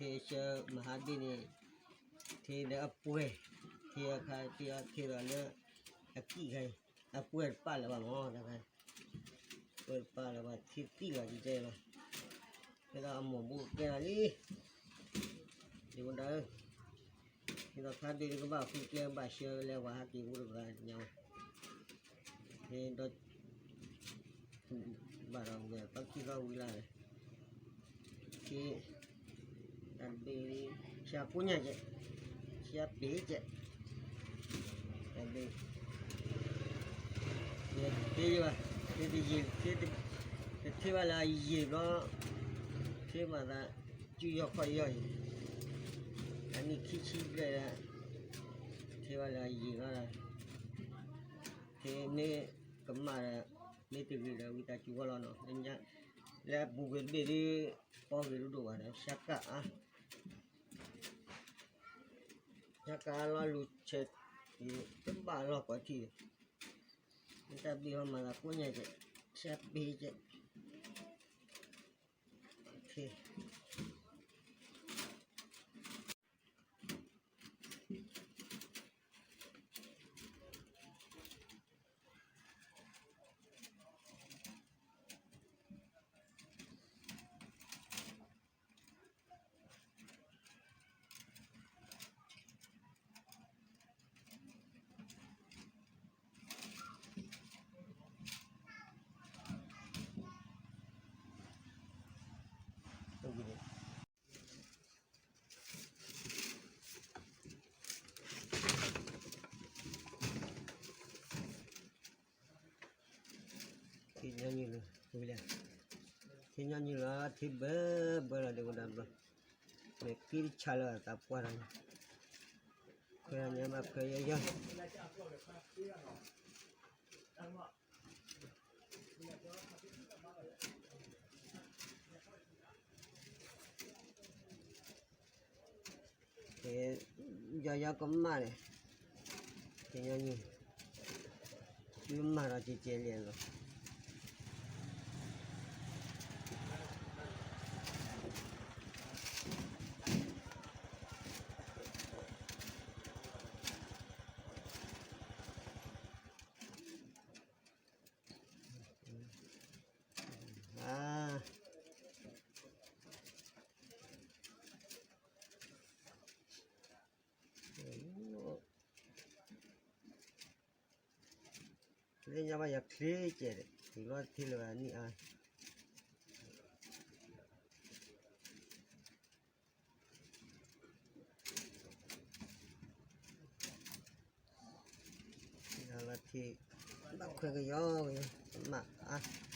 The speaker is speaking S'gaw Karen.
ဆၢမဟါဘ့ၣ်န့ၣ် ထံဒီးအပှဲၤ, ထံအခါထံအီထံဒီးလၢ အကံၣ်ခါအံၤ အပှဲၤတပာ်လၢၤဘၣ်မး, ပှဲၤတပာ်လၢၤဘၣ် ထံသံၣ်လီၤကတဲလီၤ, ဖဲဒီးအမိၢ်ဘူးကဲလီၤလံ, ဒ်ဝဲဒၣ်ဧၢ, ဒ်သိးခါဘ့ၣ်ကဘၣ်ဃုကျဲဘၣ်ဆှၢလၢပှၤဟးက့ၤအိၣ်တဂၤညါ, ဖဲဒီး ဘၣ်ဒီးဝဲၤသီခံသီဝံၤလၢ်, က့, တၢ်ဘ့ၣ်, ဆှၢကိးညါကဲ, ဆှၢပ့ၤကဲ, တၢ်ဘ့ၣ်, ယတ့ဘၣ်, တထ့ဘၣ်လၢအယံာ်ဘျီ, ထ့မၤသး, စုယီၢ်ခီၣ်ယီၢ်အံၤ, အနံၣ်ခံဆံဘျဲၣ်, ထ့ဘၣ်လၢအယံာ်ဘျီ, ထ့မ့ၢ်ကမၣ်ဒီး, မ့ၢ်တဂ့ၤဒီးဝံသးစူၤဂီၢ်လီၤနီၤ, လၢအပူၤကွံာ်တဘ့ၣ်ဒ်, ပီဂ့ၤဒိၣ်ဒိၣ်ဘၣ်ဒီး ဆှၢကၣ်အါ ဆှၢကၣ်အါလီၤလူၤဆဲး, တဘၣ်လီၢ်ကီးထံၣ်, မ့ၢ်တၢ်ဘ့ၣ်ဟီမၤသးကိးညါကဲ, ဆှၢပ့ၤကဲ, ထံညီနုၢ်လၢ, ထံညီနုၢ်လီၤ ထံဘၢဘၢလီၤ ဒ်ဝဲဒၣ်ဘျီ, မ့ၢ်ကံၢ်တဆါလၢအသးပှၢ်ဒီး, ခွဲးညါဘၣ်ခွဲးယီၢ်ယီၢ် ယီယီကမၣ်န့ၣ်, ကညီနုၢ်, သုမၤဒီးကဲကဲလံလီၤ. လၢညါဘၣ်ယၤချ့ကဲးဒီး တုၤလီၤတထံၣ်လၢၤဘၣ်နံၣ်အါ လီၤထံ, ဘၣ်ခွဲးကယီကယီ မၤအါ